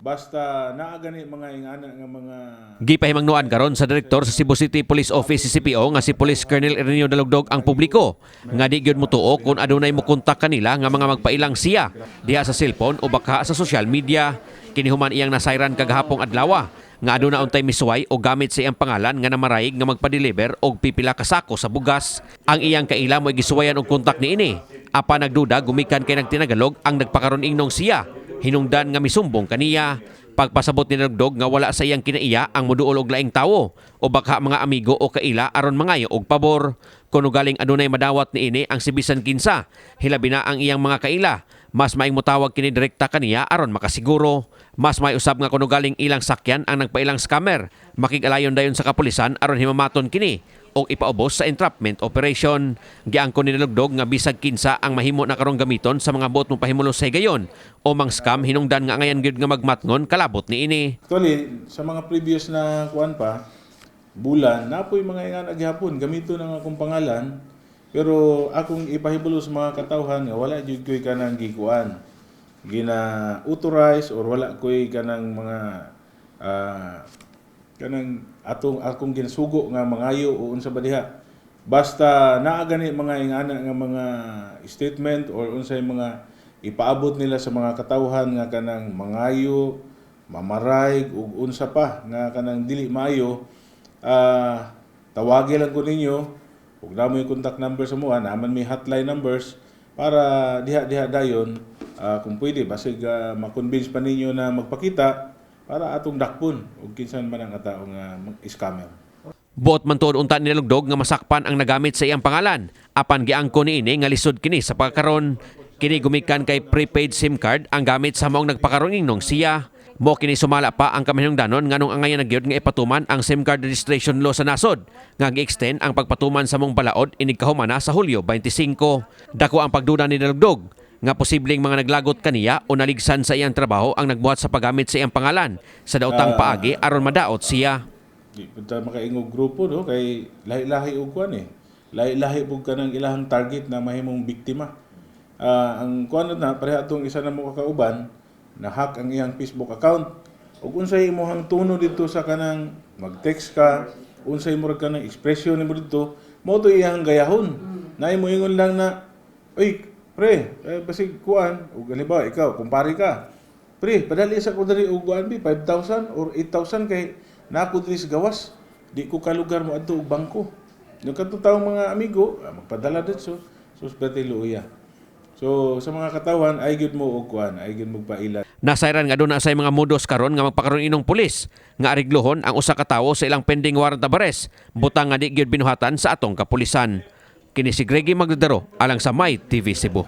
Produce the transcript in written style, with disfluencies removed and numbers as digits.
Basta naa gani mga ingana nga mga Gipahimangnoan karon sa direktor sa Cebu City Police Office, CCPO, nga si Police Colonel Ireneo Dalugdog ang publiko nga di gyud motuo kung adunay mokontak kanila nga mga magpailang siya diha sa cellphone o baka sa social media. Kini human iyang nasayran kagahapong adlaw nga aduna untay misuway o gamit sa iyang pangalan nga namarayig nga magpa-deliver og pipila ka sako sa bugas. Ang iyang kaila mo gisuwayan og kontak niini. Apan nagduda gumikan kay nagtinagalog ang nagpakaron ingnong siya hinungdan nga misumbong kaniya. Pagpasabot ni Dalugdog nga wala sa iyang kinaiya ang muduol og laing tawo o baka mga amigo o kaila aron mangayo og pabor. Kuno galing adunay madawat niini ang si bisan kinsa, hilabi na ang iyang mga kaila, mas maing motawag kini direkta kaniya aron makasiguro. Mas may usab nga kuno galing ilang sakyan ang nagpailang scammer, makig-alayon dayon sa kapulisan aron himamaton kini o ipaubos sa entrapment operation. Giangkon ni Dalugdog nga bisag kinsa ang mahimo na karong gamiton sa mga buot mopahimulos sa higayon o mang scam hinungdan nga angayan gyud nga magmatngon kalabot niini. Actually, sa mga previous na kuan pa, bulan, napoy mga ingana gihapon, gamito na nga akong pangalan, pero akong ipahibalo sa mga katawhan nga wala jud ko'y kanang gikuan, gina-authorize or wala ko'y kanang mga kanang atong akong ginasugo nga mangayo o unsa ba diha. Basta naa gani mga ingana nga mga statement or unsay mga ipaabot nila sa mga katawhan nga kanang mangayo, mamarayg ug unsa pa nga kanang dili maayo, tawagi lang ko ninyo ug namo yung contact number sa mua, naman may hotline numbers para diha-diha dayon, kung pwede basig ma-convince pa ninyo na magpakita para atong dakpon ug kinsan man ang tao nga scammer. Buot man tuod unta ni Dalugdog nga masakpan ang nagamit sa iyang pangalan. Apan giangko niini nga lisod kini sa pagkaron. Kini gumikan kay prepaid SIM card ang gamit sa maong nagpakaron ingnong siya. Mo kini sumala pa ang kamahinungdanon nganong angayan na gyud nga ipatuman ang SIM card registration law sa nasod nga gi-extend ang pagpatuman sa mong balaod inig kahumana sa Hulyo 25. Dako ang pagduda ni Dalugdog nga posibleng mga naglagot kaniya o naligsan sa iyang trabaho ang nagbuhat sa paggamit sa iyang pangalan sa daotang paagi aron madaot siya. Di punta makaingog grupo, no, kay lahi-lahi og kuan eh. Lahi-lahi pug kanang ilahang target na mahimong biktima. Ang kuan na pareha atong isa na mo kakauban na hack ang iyang Facebook account. Ug unsay imong tono dito sa kanang mag-text ka, unsay murag kanang ekspresyon nimo dito, mao to iyang gayahon. Na imo ingon lang na, "Uy, pre, eh, basig kuan," ug halimbawa ikaw, kumpare ka. "Pre, padali sa ko diri og kuan bi 5,000 or 8,000 kay nako diri sa gawas. Di ko kalugar mo adto og bangko." Yung kadto taong mga amigo, magpadala dito. So, pwede luya. So, sa mga katawan, ay gyud mo og kuan, ay gyud mo paila. Nasayran nga aduna say mga modus karon nga magpakaron inong pulis nga areglohon ang usa ka tawo sa ilang pending warrant of arrest, butang nga di gyud binuhatan sa atong kapulisan. Kini si Greggy Magdadaro alang sa My TV Cebu.